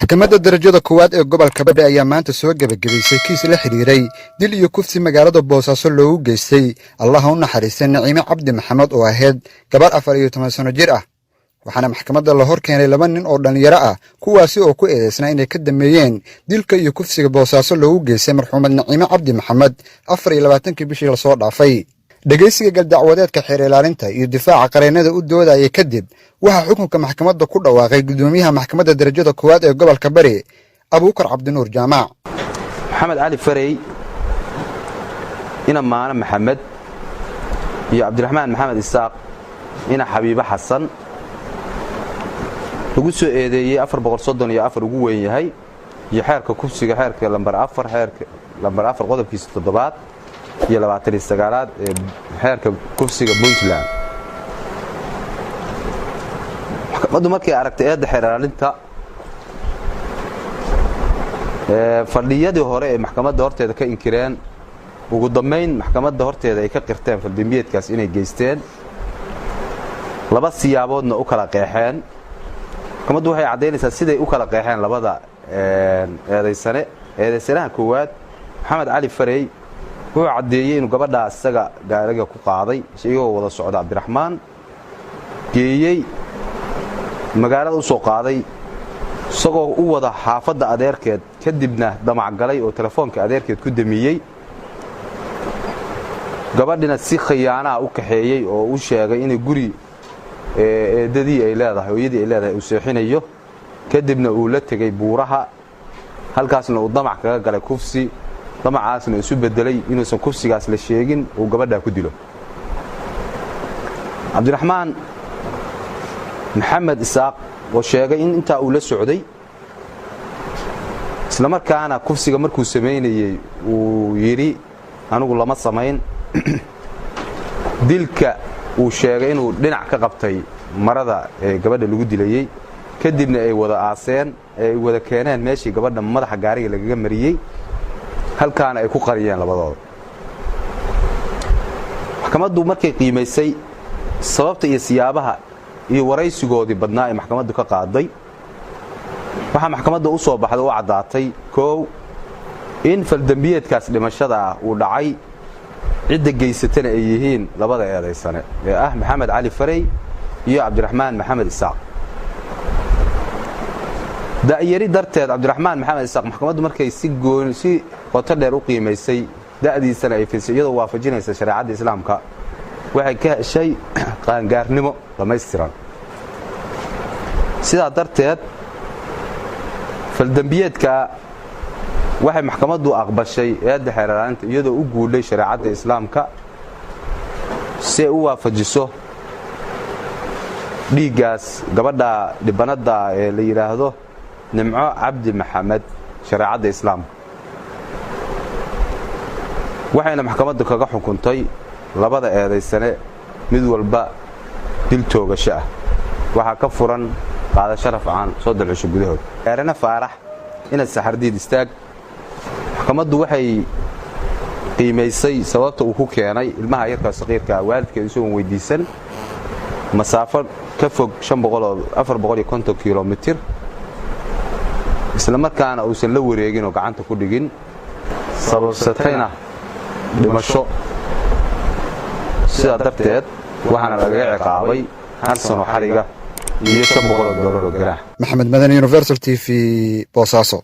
Maxkamadda darajada koowaad ee gobolka Badhe ayaa maanta soo gebagabaysay kiis la xidhiiray dil iyo kufsi magaalada Boosaaso loogu geystay, Allaha u naxariistay, Naciime Cabdi Maxamed oo ahayd gabarh 14 sano jir ah. Waxaana maxkamadda la hor keenay laba nin oo dhallinyaro ah, kuwaasi oo ku eedeysnaa inay ka dameeyeen dilka iyo kufsiga Boosaaso loogu geystay marxuumad Naciime Cabdi Maxamed 24-kii bishii lasoo dhaafay. Dhegaysiga galdacwadeedka xeer ilaalinta iyo difaaca qareennada u doodaya kadib, waxaa xukunka maxkamadda ku dhawaaqay gudoomiyaha maxkamadda darajada koowaad ee gobolka Bari, Abuukar Cabdinuur Jaamac. Maxamed Cali Farey ina Maano Maxamed iyo Cabdiraxmaan Maxamed Isaaq ina Xabiibo Xasan, lagu soo eedeeyey ugu weyn yahay iyo xeerka kufsiga, xeerka lambar 4, xeerka lambar 4 qodobkiisa 7aad iyo 29aad ee xeerka kufsiga Puntland. Maxkamaddu markay aragtay eedda xeer ilaalinta, fadhiyadii hore ee maxkamadda horteeda ka inkireen, ugu dambayn maxkamadda horteeda ay ka qirteen faldembiyeedkaas inay geysteen, laba siyaaboodna u kala qeexeen. Maxkamaddu waxay caddaynaysaa siday u kala qeexeen labada eedaysane. Eedaysanaha koowaad, Maxamed Cali Farey, wuxuu caddeeyey inuu gabadhaa isaga gaariga ku qaaday iyagoo wada socda Cabdiraxmaan, geeyey magaalada, u soo qaaday isagoo u wada xaafadda adeerkeed, kadibna damacgalay oo telefoonka adeerkeed ku damiyey, gabadhina si khiyaanaha u kaxeeyey oo u sheegay inay guri eeddadii ay leedahay, hooyadii ay leedahay, uu seexinayo, kadibna uu la tegey buuraha, halkaasna uu damac kaga galay kufsi, damacaasna isu bedelay inuusan kufsigaas la sheegin uu gabadhaa ku dilo. Cabdiraxmaan Maxamed Isaaq oo sheegay in intaa uu la socday, islamarkaana kufsiga markuu samaynayey uu yidhi "Anigu lama samayn", dilka uu sheegay inuu dhinac ka qabtay marada ee gabadha lagu dilayey, kadibna ay wada aaseen, ay wada keeneen meeshii gabadha madaxa gaariga lagaga mariyey, halkaana ay ku qariyeen labadooda. Maxkamaddu markay qiimaysay sababta iyo siyaabaha iyo waraysigoodii badnaa ee maxkamaddu ka qaaday, waxaa maxkamadda u soo baxday oo caddaatay: 1, in faldembiyeedkaas dhimashada ah uu dhacay, cidda geysatana ay yihiin labada eedaysane ee ah Maxamed Cali Farey iyo Cabdiraxmaan Maxamed Isaaq. Da'yari darteed, Cabdiraxmaan Maxamed Isaaq, maxkamaddu markay si gooni si qoto dheer u qiimaysay, da'diisana ay fiisay, iyadoo waafajinaysa shareecadda Islaamka, waxay ka heshay qaangaarnimo dhammaystiran. Sidaa darteed faldembiyeedka waxay maxkamaddu aqbashay eedda xeeraraanta, iyadoo u guudhay shareecadda Islaamka si ay u waafajiso dhiiggaas gabadha dhibanadda ee la yidhaahdo Nimco Cabdi Maxamed shareecadda Islaamka. Waxayna maxkamaddu kaga xukuntay labada eedaysane mid walba dil toogasho ah. Waxaa ka furan qaadasho rafcaan 30 cisho gudahood. Eerane Faarax inaad Saxardiid istaag. Maxkamaddu waxay qiimaysay sababta uu ku keenay ilmaha yarkaa saqiirkaa waalidkeed isagoon weydiisan masaafo ka fog kilomitir, isla markaana uusan la wareegin oo gacanta ku dhigin, sababsatayna dhimasho. Sidaa darteed waxaana lagaga ciqaabay hal sano xariga iyo $500 oo ganaax. Maxamed Madani, Universal TV, Boosaaso.